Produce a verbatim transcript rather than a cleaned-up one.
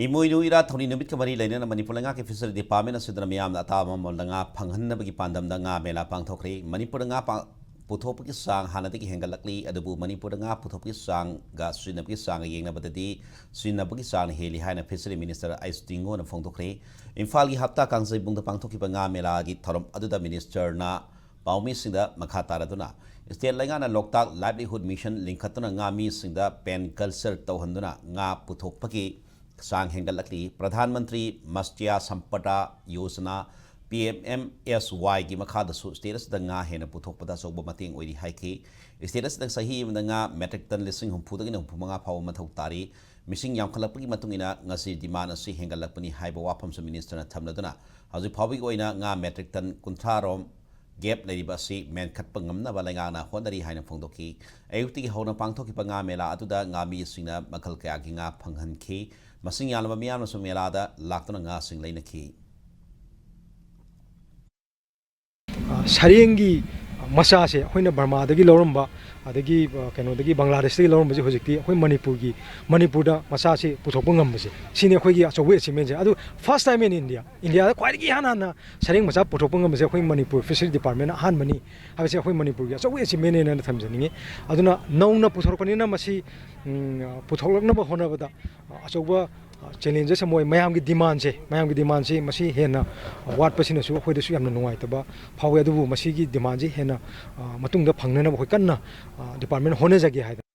ꯏꯃꯣꯏꯅꯨ ꯏꯔꯥꯠ ꯊꯧꯅꯤ ꯅꯨꯃꯤꯠꯀ ꯃꯔꯤ ꯂꯩꯅꯅ ꯃꯅꯤꯄꯨꯔ ꯂꯩꯉꯥꯛꯀꯤ Fishery Department ꯑꯁꯤꯗꯅ ꯃꯤꯌꯥꯝꯅ ꯑꯇꯥꯕ ꯃꯃꯜꯗ ꯉꯥ ꯐꯪꯍꯟꯅꯕꯒꯤ ꯄꯥꯟꯗꯝꯗ ꯉꯥ ꯃꯦꯂꯥ ꯄꯥꯡꯊꯣꯛꯈ꯭ꯔꯦ꯫ ꯃꯅꯤꯄꯨꯔꯗ ꯉꯥ ꯄꯥ-, ꯄꯨꯊꯣꯛꯄꯒꯤ ꯆꯥꯡ ꯍꯥꯟꯅꯗꯒꯤ ꯍꯦꯟꯒꯠꯂꯛꯂꯤ, ꯑꯗꯨꯕꯨ ꯃꯅꯤꯄꯨꯔꯗ ꯉꯥ ꯄꯨꯊꯣꯛꯄꯒꯤ ꯆꯥꯡꯒ ꯁꯤꯖꯤꯟꯅꯕꯒꯤ ꯆꯥꯡꯒ ꯌꯦꯡꯅꯕꯗꯗꯤ ꯁꯤꯖꯤꯟꯅꯕꯒꯤ ꯆꯥꯡꯅ ꯍꯦꯜꯂꯤ ꯍꯥꯏꯅ Fishery Minister ꯑꯩꯆ ꯇꯤꯡꯒꯣꯅ ꯐꯣꯡꯗꯣꯛꯈ꯭ꯔꯦ꯫ ꯏꯝꯐꯥꯜꯒꯤ ꯍꯞꯇꯥ ꯀꯥꯡꯖꯩꯕꯨꯡꯗ ꯄꯥꯡꯊꯣꯛꯈꯤꯕ ꯉꯥ ꯃꯦꯂꯥꯒꯤ ꯊꯧꯔꯝ ꯑꯗꯨꯗ ministerꯅ ꯄꯥꯎꯃꯤꯁꯤꯡꯗ ꯃꯈꯥ ꯇꯥꯔꯗꯨꯅ state ꯂꯩꯉꯥꯛꯅ ꯂꯣꯛꯇꯥꯛ Livelihood Mission ꯂꯤꯡꯈꯠꯇꯨꯅ ꯉꯥꯃꯤꯁꯤꯡꯗ pen culture ꯇꯧꯍꯟꯗꯨꯅ ꯉꯥ ꯄꯨꯊꯣꯛꯄꯒꯤ ꯆꯥꯡ ꯍꯦꯟꯒꯠꯂꯛꯂꯤ꯫ Pradhan Mantri Matsya ꯁꯝꯄꯗꯥ Yojana, P M M ꯑꯦꯁ ꯋꯥꯏꯒꯤ ꯃꯈꯥꯗꯁꯨ state ꯑꯁꯤꯗ ꯉꯥ ꯍꯦꯟꯅ ꯄꯨꯊꯣꯛꯄꯗ ꯑꯆꯧꯕ ꯃꯇꯦꯡ ꯑꯣꯏꯔꯤ ꯍꯥꯏꯈꯤ꯫ State ꯑꯁꯤꯗ ꯆꯍꯤ ꯑꯃꯗ ꯉꯥ metric ton ꯂꯤꯁꯤꯡ ꯍꯨꯝꯐꯨꯗꯒꯤꯅ ꯍꯨꯝꯐꯨ ꯃꯉꯥ ꯐꯥꯎꯕ ꯃꯊꯧ ꯇꯥꯔꯤ꯫ ꯃꯤꯁꯤꯡ ꯌꯥꯝꯈꯠꯂꯛꯄꯒꯤ ꯃꯇꯨꯡ ꯏꯟꯅ ꯉꯁꯤ demand ꯑꯁꯤ ꯍꯦꯟꯒꯠꯂꯛꯄꯅꯤ ꯍꯥꯏꯕ ꯋꯥꯐꯝꯁꯨ ministerꯅ ꯊꯝꯂꯗꯨꯅ, ꯍꯧꯖꯤꯛ ꯐꯥꯎꯕꯒꯤ ꯑꯣꯏꯅ ꯉꯥ metric ton ꯀꯨꯟꯊ꯭ꯔꯥ ꯔꯣꯝ gap ꯂꯩꯔꯤꯕ ꯑꯁꯤ ꯃꯦꯟꯈꯠꯄ ꯉꯝꯅꯕ ꯂꯩꯉꯥꯛꯅ ꯍꯣꯠꯅꯔꯤ ꯍꯥꯏꯅ ꯐꯣꯡꯗꯣꯛꯈꯤ꯫ ꯑꯌꯨꯛꯇꯒꯤ ꯍꯧꯅ ꯄꯥꯡꯊꯣꯛꯈꯤꯕ ꯉꯥ ꯃꯦꯂꯥ ꯑꯗꯨꯗ ꯉꯥꯃꯤꯁꯤꯡꯅ ꯃꯈꯜ ꯀꯌꯥꯒꯤ ꯉꯥ ꯐꯪꯍꯟꯈꯤ꯫ ꯃꯁꯤꯡ ꯌꯥꯝꯂꯕ ꯃꯤꯌꯥꯝꯅꯁꯨ ꯃꯦꯂꯥꯗ ꯂꯥꯛꯇꯨꯅ ꯉꯥꯁꯤꯡ ꯂꯩꯅꯈꯤ꯫ ꯑ, ꯁꯔꯦꯡꯒꯤ ꯃꯆꯥꯁꯦ ꯑꯩꯈꯣꯏꯅ ꯕꯔꯃꯥꯗꯒꯤ ꯂꯧꯔꯝꯕ, ꯑꯗꯒꯤ, ꯑ, ꯀꯩꯅꯣꯗꯒꯤ, ꯕꯪꯒ꯭ꯂꯥꯗꯦꯁꯇꯒꯤ ꯂꯧꯔꯝꯕꯁꯦ ꯍꯧꯖꯤꯛꯇꯤ ꯑꯩꯈꯣꯏ ꯃꯅꯤꯄꯨꯔꯒꯤ, ꯃꯅꯤꯄꯨꯔꯗ ꯃꯆꯥꯁꯤ ꯄꯨꯊꯣꯛꯄ ꯉꯝꯕꯁꯦ, ꯁꯤꯅꯤ ꯑꯩꯈꯣꯏꯒꯤ ꯑꯆꯧꯕ achievementꯁꯦ꯫ ꯑꯗꯨ first time in India, ꯏꯟꯗꯤꯌꯥꯗ ꯈ꯭ꯋꯥꯏꯗꯒꯤ ꯏꯍꯥꯟ ꯍꯥꯟꯅ ꯁꯔꯦꯡ ꯃꯆꯥ ꯄꯨꯊꯣꯛꯄ ꯉꯝꯕꯁꯦ ꯑꯩꯈꯣꯏ ꯃꯅꯤꯄꯨꯔ Fishery Departmentꯅ ꯑꯍꯥꯟꯕꯅꯤ ꯍꯥꯏꯕꯁꯦ ꯑꯩꯈꯣꯏ ꯃꯅꯤꯄꯨꯔꯒꯤ ꯑꯆꯧꯕ achievementꯅꯦꯅ ꯊꯝꯖꯅꯤꯡꯉꯤ꯫ ꯑꯗꯨꯅ ꯅꯧꯅ ꯄꯨꯊꯣꯔꯛꯄꯅꯤꯅ ꯃꯁꯤ, ꯎꯝ, ꯄꯨꯊꯣꯛꯂꯛꯅꯕ ꯍꯣꯠꯅꯕꯗ ꯑꯆꯧꯕ challenges ꯑꯃ ꯑꯣꯏ꯫ ꯃꯌꯥꯝꯒꯤ demandꯁꯦ, ꯃꯌꯥꯝꯒꯤ demandꯁꯤ ꯃꯁꯤ ꯍꯦꯟꯅ ꯋꯥꯠꯄꯁꯤꯅꯁꯨ ꯑꯩꯈꯣꯏꯗꯁꯨ ꯌꯥꯝꯅ ꯅꯨꯡꯉꯥꯏꯇꯕ ꯐꯥꯎꯋꯤ꯫ ꯑꯗꯨꯕꯨ ꯃꯁꯤꯒꯤ demandꯁꯤ ꯍꯦꯟꯅ, ꯑ, ꯃꯇꯨꯡꯗ ꯐꯪꯅꯅꯕ ꯑꯩꯈꯣꯏ ꯀꯟꯅ, ꯑ, department ꯍꯣꯠꯅꯖꯒꯦ ꯍꯥꯏꯗꯅ꯫